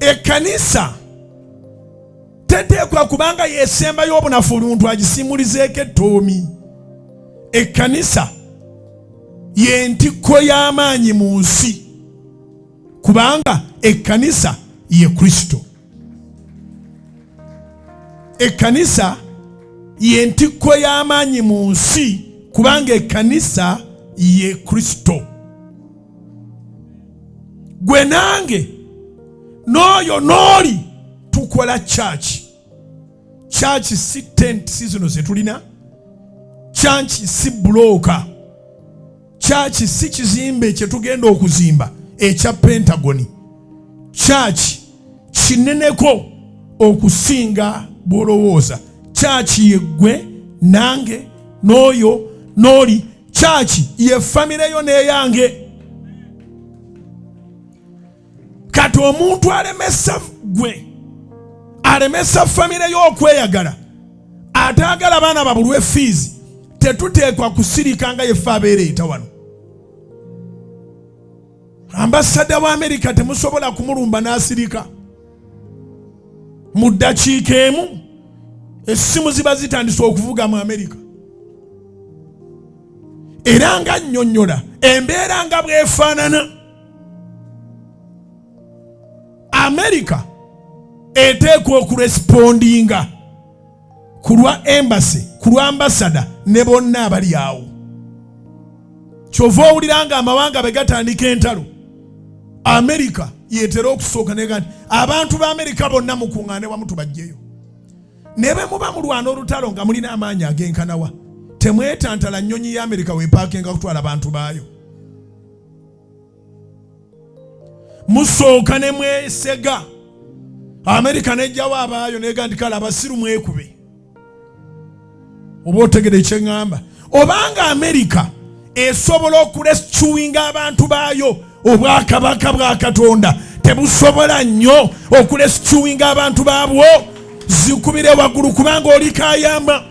Ekkanisa teteekwa kubanga yesembayo obunafu omuntu agisimulizeeko ettoomi. Ekkanisa y'entikko y'amaanyi mu nsi, kubanga ekkanisa ye Kristo. Ekkanisa y'entikko y'amaanyi mu nsi, kubanga ekkanisa ye Kristo. Gwe nange n'oyo n'oli tukola church. Church si tent, si zino zetulina. Church si bulooka. Church si kizimbe kye tugenda okuzimba ekya Pentagoni. Church kineneko okusinga bw'olowooza. Church yeggwe nange n'oyo n'oli. Church ye famire yo n'eyange. Kati omuntu alemesa gwe, alemesa famire yo okweyagala, ataagala baana babulwe fiizi, tetuteekwa kusirika nga yeffe abeereeta wano. Ambasada wa Amerika temusobola kumulumba n'asirika. Mu ddakiika emu essimu ziba zitandise okuvuga mu Amerika. Era nga nnyonnyola embeera nga bw'efaanana, Amerika eteekwa okurespondinga ku lwa embassy, ku lwa ambasada ne bonna abali awo. Kyova owulira nga amawanga bwe gatandika entalo, Amerika yeetera okusooka nega nti abantu ba Amerika bonna mukuŋŋaane wamu tubajjeyo. Ne bwe muba mulwana olutalo nga mulina amaanyi agenkanawa, temwetantala nnyonyi ya Amerika weepaakinga kutwala bantu baayo. Musooka ne mwesega, Amerika nejjawo abaayo nega nti kale abasiru mwekube. Oba otegere ekyeŋŋamba? Obanga Amerika esobola okurescuinga abantu baayo, obwakabaka bwa Katonda tebusobola nnyo okurescuinga abantu baabwo? Zikubire waggulu kubanga oli kayamba.